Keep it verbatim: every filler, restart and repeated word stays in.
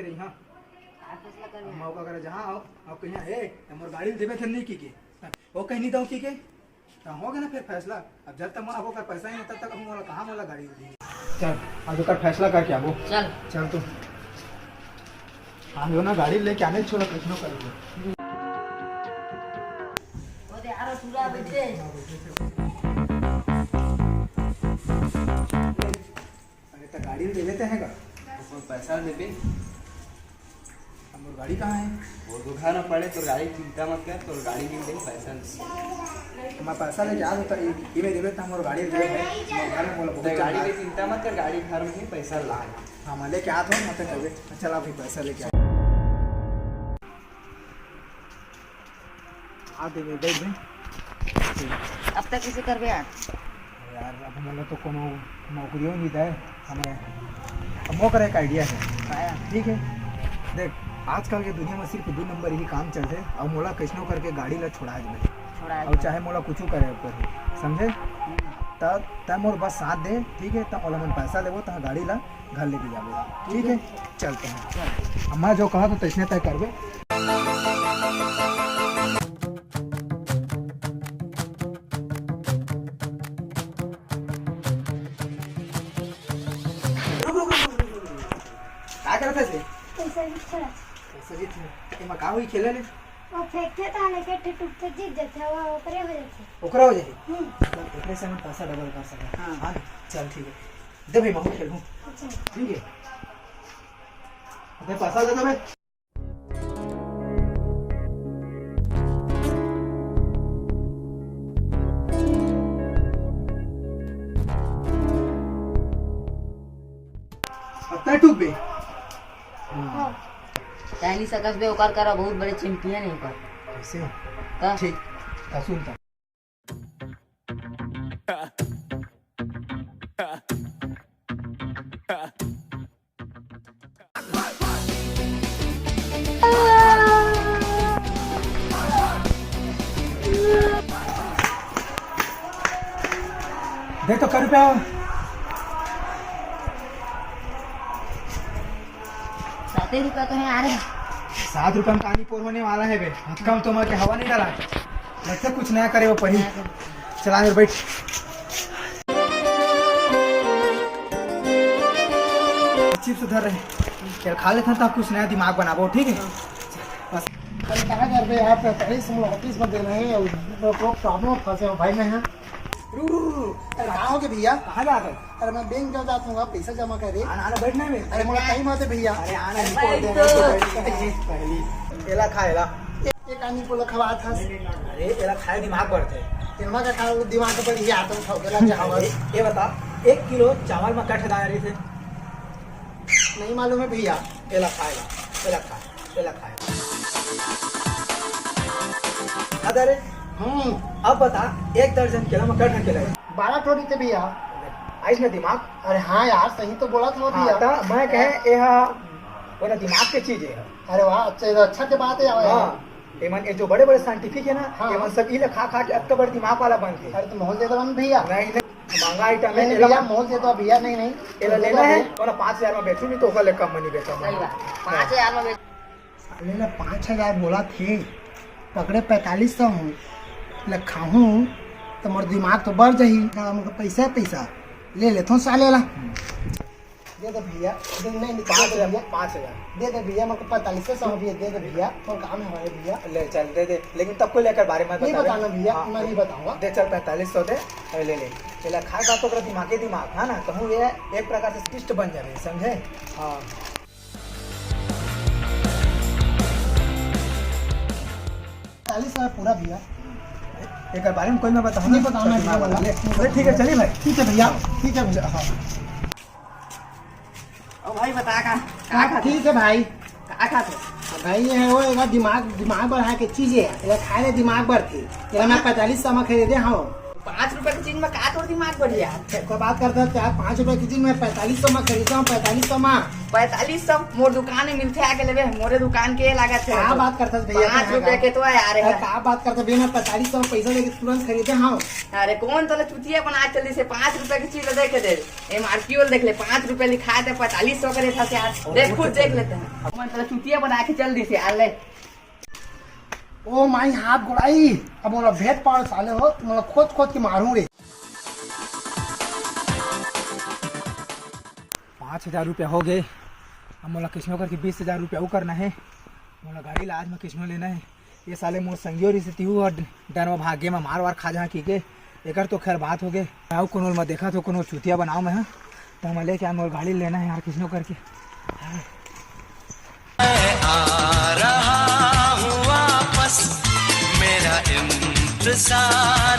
रही, हाँ। का फैसला करना? मैं ओकर करा जहाँ आओ, अब कहिया, "हे, त मोर गाड़ी ल देबे धन नहीं?" की के, वो कहीं नहीं दऊँ की के, त हो गया ना फिर फैसला। अब जब तक मैं अब ओकर पैसा नहीं, तब तक अब मोला कहाँ मोला गाड़ी दी। चल, आज ओकर फैसला करके आबो। चल। चल तू। आज वो ना गाड़ी लेके आने छोला कखनो कर दे। वो दे, आरो पूरा बैठे। अरे, त गाड़ी ले लेते हैं का? तो पैसा देबे। अब मोर गाड़ी कहाँ है? वो तो घर में पड़े, तोर गाड़ी चिंता मत कर, तोर गाड़ी मिल जाई, पैसा दे। मैं पैसा लेके आ तो ये, ये में देबे त हमर गाड़ी देबे है, मैं घर में बोला बहुत तो गाड़ी चिल्ला। की चिंता मत कर, गाड़ी घर में ही, पैसा ला। हाँ, मैं लेके आ तो, मैं तो कभी, चला भाई, पैसा लेके आ। आ दे, दे, दे। अब तक किसे करबे यार? यार, अब हमन ला तो कोनो नौकरियों नहीं दे हमें। अब मोर करा एक आइडिया है। आया। ठीक है, देख, आजकल के दुनिया में सिर्फ दो नंबर ही काम चलथे। अब मोला कैसनो करके गाड़ी ला छुड़ा दे। छुड़ा और दे। चाहे मोला कुछ करे ऊपर ही, समझे? हम्म। त तै मोर बस साथ दे, ठीक है? त ओला मन पैसा लेबो, त गाड़ी ला घर लेके जाबो, ठीक है? चलते हैं। अब मैं जो कहा तो तैसने तय करबे। रुक, रुक, रुक, रुक, रुक, रुक। का करत हस बे? पैसा भी छोड़ा। पैसा भी छोड़ा। एमा का होई खेले ले? वो फेंकथे त लेके ठे टूटथे, जीत जाथे, वो ओकरे हो जाथे। ओकरा हो जाही? हम्म। मतलब एकरे से हम पैसा डबल कर सकत। हाँ। हाँ, चल ठीक है। दे भाई, मैं खेलूँ। अच्छा। ठीक है। अबे पैसा दे दे बे। अब तै टूक बे। हाँ। तै नहीं सकस बे, ओकर करा बहुत बड़े चैंपियन है ओकर। कैसे? का? ठीक, का सुन त। दे तो कर रुपया। सात ही रुपया तो है यार। सात रुपया में पानी पोर होने वाला है बे। हथकम तो मैं के हवा नहीं डाला। लगता कुछ नया करे वो परी। नया करे। चला मेरे बैठ। चिप्स उधर रहे। चल खा लेता था, कुछ नया दिमाग बनाबो, ठीक है? बस। अरे कहाँ कर बे यार, पैंतालीस हम लोग ऑफिस में दे रहे हैं, प्रॉब्लम फंसे हो भाई मैं यहाँ। रुक, रुक, रुक, रुक। अरे, कहाँ हो गए भैया? कहाँ जात हो? अरे, मैं बैंक जात हूँ, आप पैसा जमा करे। आना, आना, बैठना है। अरे, मोला टाइम आते भैया। अरे, आना, अरे, निकाल दे, तो बैठ, बैठ, पहली। एला खा, एला। एक, एक आदमी को लखवा था। अरे, एला खाए दिमाग बढ़ते। एमा का खा, दिमाग पर ही आता उठाओ, एला क्या हवा? ये, ये बता, एक किलो चावल में कट दाना रही थे? नहीं मालूम है भैया। एला खा, एला, एला खा। तेला खाए। अरे, हम्म। अब बता, एक दर्जन केला में कट केला है? बारह ठो रहिथे भैया। आइस में दिमाग? अरे हाँ यार, सही तो बोला था हाँ, भैया। त मैं कहे, एहा, वो ना दिमाग के चीज है। अरे वाह, अच्छा, ये तो अच्छा के बात है यार। हाँ, ये मन, ये जो बड़े-बड़े साइंटिफिक है ना, हाँ। ये मन सब इला खा खा के अतका बड़ दिमाग वाला बन गए। अरे तो मोहल दे दो ना भैया। नहीं, नहीं, महंगा आइटम नहीं, है, नहीं एला भैया, मोहल दे दो भैया, नहीं, नहीं। एला लेना है, वो ना पाँच हजार में बेचू, नहीं तो ओकर ले कम में नहीं बेचू। सही बात, पाँच हजार में बेच। साले ला पाँच हजार बोला थे, पकड़े पैंतालीस सौ हूँ, ले खाहूँ, तो मोर दिमाग तो बढ़ जाही। ना, हमको पैसा है, पैसा, ले लेथो साले ला। दे दे भैया, दे, नहीं, नहीं, पाँच हजार, दे भैया। पाँच हजार। दे दे भैया, मेरे को पैंतालीस सौ भैया, दे दे भैया, थोड़ा काम है हमारे भैया। ले चल, दे दे, लेकिन तब को लेकर बारे में नहीं बता दे। बताना भैया, हाँ। मैं नहीं बताऊंगा। दे चल, पैंतालीस सौ दे, अरे ले ले। चला खाए का तो ओकरा दिमागे दिमाग, है ना? कहूँ ये एक प्रकार से शिष्ट बन जावे, समझे? हाँ। चालीस हजार पूरा भैया। एक बारे में कोई ना बताओ नहीं ना। बताओ ना भैया, वाला। ले, अरे ठीक है, चलिए भाई। ठीक है भैया, ठीक है भैया, हाँ। ओ भाई, बता का, का हाँ, खाते? ठीक है भाई। का खाते? भाई, ये है वो, एका दिमाग, दिमाग बढ़ा के चीज है, एका खाए ले दिमाग बढ़ती। एका मैं पैंतालीस सौ में खरीदे, हाँ। पाँच रुपया के चीज में का तोर दिमाग बढ़िया? कोई बात करता है यार, पाँच रुपया की चीज मैं पैंतालीस सौ में खरीदता हूँ, पैंतालीस सौ में। पैंतालीस सौ मोर दुकान में मिलथे, आके लेबे। मोरे दुकान के लागत है। क्या बात करता है भैया? पाँच रुपया के तो है यार। अरे, क्या बात करता है भैया? मैं पैंतालीस सौ पैसा देके तुरंत खरीदे हूँ। अरे, कौन तोला चुतिया बना के चल दिसे? पाँच रुपया की चीज देखे दे, एमआरपी वाला देख ले, पाँच रुपया लिखा है, पैंतालीस सौ का देता से यार। देख, खुद देख लेते हैं। कौन तोला चुतिया बना के चल दिसे यार, ले। ओ माई, हाथ गोड़ाई, अब मोला भेद पाड़ साले हो, तुमला खोद खोद के मारूं रे। पाँच हजार रुपया हो गए। अब मोला किसनो करके बीस हजार रुपया वो करना है। मोला गाड़ी ला आज मैं किसनो लेना है। ये साले मोर संगियो रिश्ते तिहू और डरवा भाग गे, मैं मार वार खा जहाँ की के। एकर तो खैर बात हो गए। मैं कोनो में देखा तो कोनो चुतिया बनाओ मैं, हाँ। तो मैं लेके आ, मोर गाड़ी लेना है यार किसनो करके। मैं आ रहा हूँ वापस, मेरा इंतजार